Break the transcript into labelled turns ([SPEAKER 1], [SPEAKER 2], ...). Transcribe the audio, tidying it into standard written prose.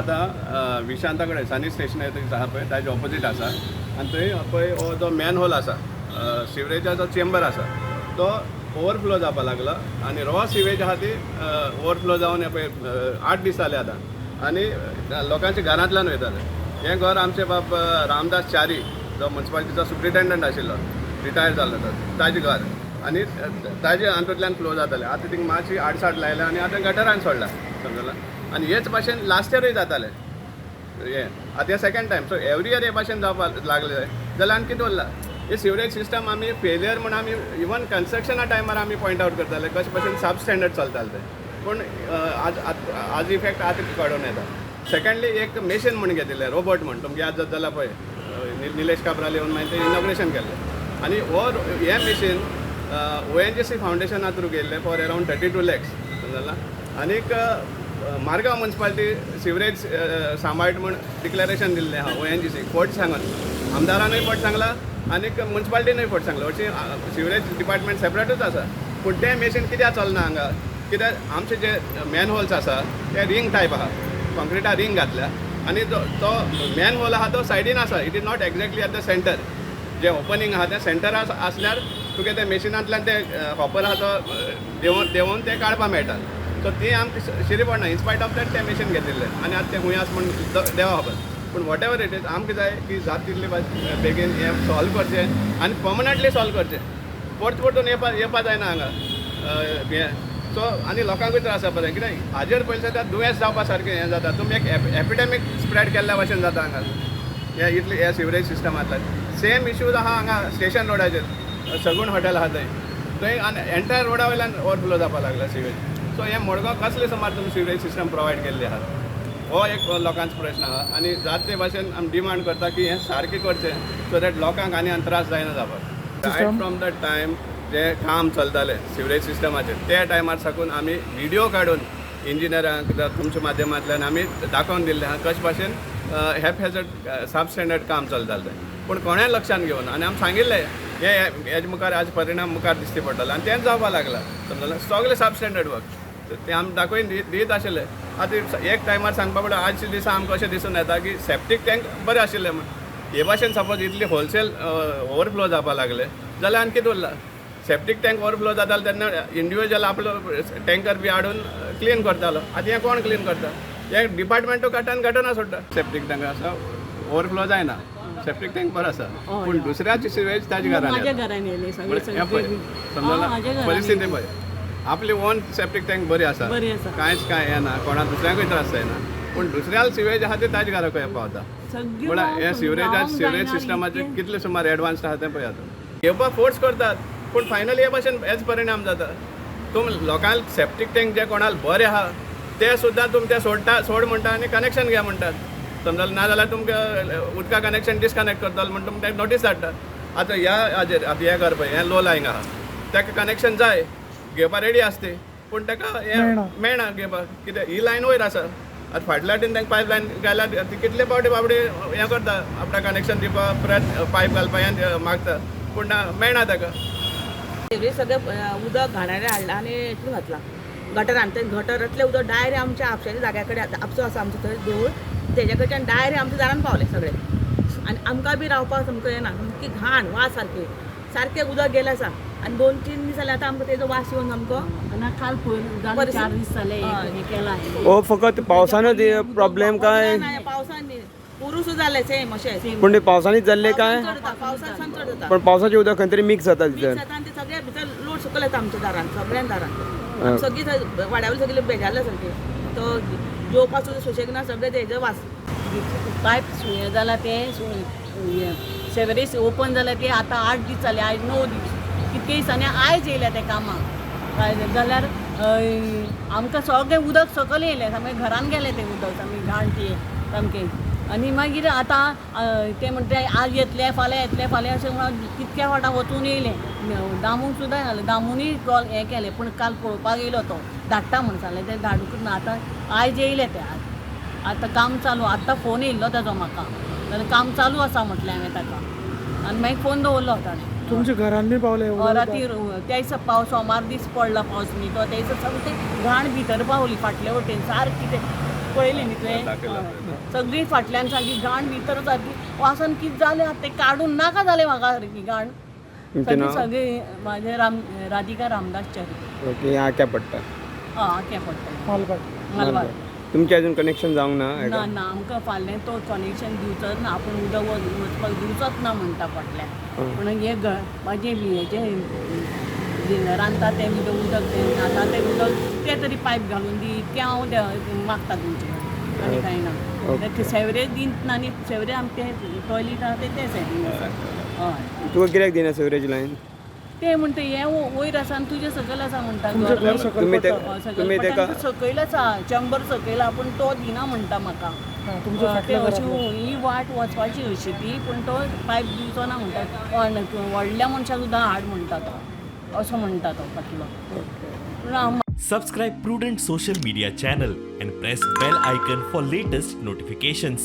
[SPEAKER 1] आतां विशांता कडेन सनी स्टेशनरी आसा पळय, ताजे ऑपोजीट आसा आनी थंय पळय हो जो मॅन होल आसा, सिवरेजाचो चेंबर आसा, तो ओवरफ्लो जावपाक लागला आनी रॉ सिवेज आहा ती ओवरफ्लो जावन हे पळय 8 दीस जाले आतां आनी लोकांच्या घरांतल्यान वयताले. हें घर आमचे बाब रामदास च्यारी जो मुन्सिपालिटीचो सुप्रिटेंडंट आशिल्लो, रिटायर जाल्लो तो, ताजें घर आनी ताजे हातूंतल्यान फ्लो जाताले. आतां थिंगा मातशी आडसाट लायल्या आनी आतां गटरान सोडला, समजला. आनी हेच भाशेन लास्ट इयरूय जातालें हें, आतां हें second time. So every year हे भाशेन जावपाक लागलें जाल्यार आनी कितें उरलां? हे सिवरेज सिस्टम आमी फेलियर म्हूण आमी इवन कन्स्ट्रक्शना टायमार आमी पॉयंट आवट करताले कशे भाशेन सब स्टँडर्ड चलतालें तें. पूण आज आज इफेक्ट आतां कळून येता. सेकंडली एक मेशीन म्हूण घेतिल्लें, रोबोट म्हूण, तुमकां याद जाता जाल्यार पळय निलेश काब्राल येवन मागीर तें इनॉग्रेशन केल्लें. आनी हो हें मेशीन ONGC फावंडेशना थ्रू गेल्लें फॉर अरावंड 32 लॅक्स, समजला. आनीक मारगांव मुन्सिपालिटी सिवरेज सांबाळट म्हूण डिक्लेरेशन दिल्लें आहा ONGC फट सांगून, आमदारानूय फट सांगलां आनीक मुन्सिपालिटीनूय फट सांगलां. हरशीं सिवरेज डिपार्टमेंट सेपरेटूच आसा, पूण तें मेशीन कित्याक चलना हांगा? कित्याक आमचे जे मॅन होल्स आसा ते रिंग टायप आहा, कॉन्क्रिटा रिंग घातल्या आनी तो तो मॅन होल आहा तो सायडीन आसा. It is not exactly at the center. J opening आहा तें सेंटरार आसल्यार तुगे ते मेशिनांतल्यान ते हॉपर आहा तो देंवोवन देंवोवन ते काडपाक मेळटा. सो ती आमकां शिरी पडना. इनस्पायट ऑफ that तें मेशीन घेतिल्लें आनी आतां तें खूंय आसा म्हूण देवा खबर. पूण what ever it is, आमकां जाय की जाता तितले बेगीन हें सॉल्व करचें आनी पर्मनंटली सॉल्व करचें. परत परतून येवपा येवपा जायना हांगा हें. सो आनी लोकांकूय त्रास जावपा जाय, कित्याक हाजेर पयलीं सद्या दुयेंस जावपा सारकें हें जाता. तुमी एक एपिडेमीक स्प्रेड केल्ल्या भाशेन जाता हांगा हे इतली हे सिवरेज सिस्टमांतल्यान. सेम इश्यूज आहा हांगा स्टेशन रोडाचेर, सगूण हॉटेल आहा थंय, थंय आनी एंटायर रोडा वयल्यान ओवरफ्लो जावपाक लागला सिवेज. सो हे मडगांव कसले सुमार तुमी सिवरेज सिस्टम प्रोवायड केल्ली आहा, हो एक लोकांचो प्रश्न आहा. आनी जात ते भाशेन आमी डिमांड करता की हें सारकें करचें सो that लोकांक आनी आनी त्रास जायना जावपाक. रायट फ्रॉम the time जें काम चलतालें सिवरेज सिस्टमाचेर त्या टायमार साकून आमी व्हिडियो काडून इंजिनियरांक तुमच्या माध्यमांतल्यान आमी दाखोवन दिल्लें आहा कशे भाशेन हॅपहॅजर्ड सब स्टँडर्ड काम चलतालें तें. पूण कोणें लक्षान घेवना आनी आमी सांगिल्लें हे हेजे मुखार आज परिणाम मुखार दिश्टी पडटलो आनी तेंच जावपाक लागलां, समजलें. सगळें सब स्टँडर्ड वर्क तें आमी दाखोवन दीत आशिल्ले. आतां एक टायमार सांगपा पडल्यार आजच्या दिसा आमकां अशें दिसून येता की सेप्टीक टँक बरें आशिल्लें म्हूण. हे भाशेन सपोज इतली होलसेल ओवरफ्लो जावपाक लागले जाल्यार आनी कितें उरलां? सेप्टीक टँक ओवरफ्लो जातालो तेन्ना इंडिविज्युअल आपलो टँकर बी हाडून क्लीन करतालो. आतां हें कोण क्लीन करता? हें डिपार्टमेंटू काडटा आनी गटना सोडटा. सेप्टीक टँक आसा, ओवरफ्लो जायना, सेप्टीक टँक बरो आसा, पूण दुसऱ्याची सिवेज ताज्या घरान
[SPEAKER 2] माझ्या
[SPEAKER 1] येता.
[SPEAKER 2] घरान येयले सगळे.
[SPEAKER 1] हें पळय, समजला,
[SPEAKER 2] म्हाज्या घरान
[SPEAKER 1] परिस्थिती
[SPEAKER 2] येयले.
[SPEAKER 1] पळय. आपली ओन सेप्टीक टँक बरी आसा,
[SPEAKER 2] बरी आसा.
[SPEAKER 1] कांयच कांय येना, कोणा दुसऱ्यांकूय त्रास जायना, पूण दुसऱ्याल सिवेज आहा ते ताज्या घराक पावता.
[SPEAKER 2] सगळी
[SPEAKER 1] म्हळ्यार हे सिवरेजा सिवरेज सिस्टमाचे कितले सुमार एडवान्स आहा तें पळयात. घेवपाक फोर्स करतात, पूण फायनली हे भाशेन हेच परिणाम जाता. तुमी लोकांक सेप्टीक टँक जे कोणाक बरें आहा ते सुद्दां तुमी ते सोडटा, सोड म्हणटा आनी कनेक्शन घे म्हणटात, समजलें. ना जाल्यार तुमकां उदका कनेक्शन डिसकनेक्ट करतलो म्हण तुमकां नोटीस धाडटा. आतां ह्या हाजेर आतां हें घर पळय, हें लो लायंग आहा, ताका कनेक्शन जाय, घेवपा रेडी आसता ती, पूण ताका हें मेळना घेवपाक, कित्याक ही लायन वयर आसा. आतां फाटल्या वाटेन तांकां पायप लायन घाल्यार ती कितले फावटी बाबडी हें करता, आपणाक कनेक्शन दिवपा प्रयत्न, पायप घालपा हें मागता, पूण ना, मेळना ताका.
[SPEAKER 3] सिवरेज सगळें उदक घाणारे हाडलां आनी हितून घातलां गटरान. ते गटरांतलें उदक डायरेक्ट आमच्या आपशाच्या जाग्या कडेन, आपसो आसा आमचो थंय देवूळ, तेज्या कडच्यान डायरेक्ट आमच्या दारान पावलें सगळें. आनी आमकां बी रावपाक सामको येना, सामकी घाण वास, सारकी सारकें उदक गेलें आसा. आनी 2-3 दीस जाले आतां आमकां तेजो वास येवन सामको
[SPEAKER 2] ना काल पयर जाले 4 दीस जाले हे केला.
[SPEAKER 4] हो, फकत पावसानच प्रॉब्लेम काय?
[SPEAKER 3] ना, पावसान न्ही, पुरूस जालें सेम अशें.
[SPEAKER 4] पूण ते पावसानीच जाल्ले काय?
[SPEAKER 3] पावसान चड जाता, पावसान चड जाता.
[SPEAKER 4] पण पावसाचें उदक खंय तरी मिक्स जाता
[SPEAKER 3] मिक्स
[SPEAKER 4] भितर.
[SPEAKER 3] जाता आनी ते सगळे भितर लोड सकयल येता आमच्या दारान, सगळ्यां दारान. सगळीं थंय वाड्यावयली सगळी बेजारल्या सारकी. तो जेवपाक सुद्दां सुशेग ना, सगळें तेजो वास.
[SPEAKER 2] पायप हें जालां तें सेवरेज ओपन जालें तें आतां 8 दीस जाले, आयज 9 दीस. कितके दिसांनी आयज येयल्या ते कामाक. आयज जाल्यार आमकां सगळें उदक सकयल येयलें, सामकें घरान गेलें तें उदक, सामकें घाण ती सामकें. आनी मागीर आतां ते म्हणटा आज येतले फाल्यां येतले फाल्यां अशें म्हणून कितक्या फावटां वचून येयलें. दामूक सुद्दां घालें, दामूनय कॉल हें केलें, पूण काल पळोवपाक येयलो तो, धाडटा म्हूण सांगलें, तें धाडूंकच ना. आतां आयज येयले ते, आतां काम चालू. आत्तां फोन येयल्लो ताजो म्हाका, जाल्यार काम चालू आसा म्हटलें हांवें ताका आनी मागीर फोन दवरलो ताणें.
[SPEAKER 5] तुमच्या घरांनी पावले?
[SPEAKER 2] राती त्या दिसा पावस, सोमार दीस पडला पावस न्ही, तो त्या दिसा सामकें घाण भितर पावली फाटले वटेन सारकी ते. पळयली न्ही तुवें?
[SPEAKER 1] दाखयला.
[SPEAKER 2] हय. सगळी फाटल्यान सारकी घाण भितर सारकी वासान कितें जालें आतां तें काडून नाका जालें म्हाका सारकी घाण.
[SPEAKER 4] तुमचें
[SPEAKER 2] सगळी
[SPEAKER 4] नांव?
[SPEAKER 2] सगळी म्हाजें राम राधिका रामदास च्यारी.
[SPEAKER 4] ओके, आक्या पडटा?
[SPEAKER 2] हय, आक्या पडटा, मालबाग.
[SPEAKER 4] तुमचें अजून कनेक्शन जावंक ना
[SPEAKER 2] ना.
[SPEAKER 4] हेका?
[SPEAKER 2] ना, आमकां फाल्यां तो कनेक्शन दिवचोच ना, आपूण उदक वचपाक दिवचोच ना म्हणटा फाटल्यान. पूण हें म्हाजें हेजें रांदता तें उदक, उदक तें न्हाता तें उदक, तें तरी पायप घालून दी इतकें हांव मागता तुमचे कडेन, आनी कांय ना. ते सेवरेज दिना आनी सेवरेज आमचें टॉयलेट आहा तें तें सायडीन आसा, हय.
[SPEAKER 4] तुका कित्याक दिना सिवरेज लायन?
[SPEAKER 2] ते म्हणटा हें वयर आसा आनी तुजें सकयल आसा म्हणटा घर.
[SPEAKER 4] तुमी ते
[SPEAKER 2] हय, सकयल
[SPEAKER 4] तुमी
[SPEAKER 2] पडटा
[SPEAKER 4] तेका
[SPEAKER 2] आनी सकयल आसा, चंबर सकयल आहा, पूण तो दिना म्हणटा म्हाका. ते अशी ही वाट वचपाची अशी ती, पूण तो पायप दिवचो ना म्हणटा. व्हडल्या मनशाक सुद्दां हाड म्हणटा तो, असो म्हणटा तो फाटलो. पूण हांव
[SPEAKER 5] Subscribe Prudent Social Media channel and press bell icon for latest notifications.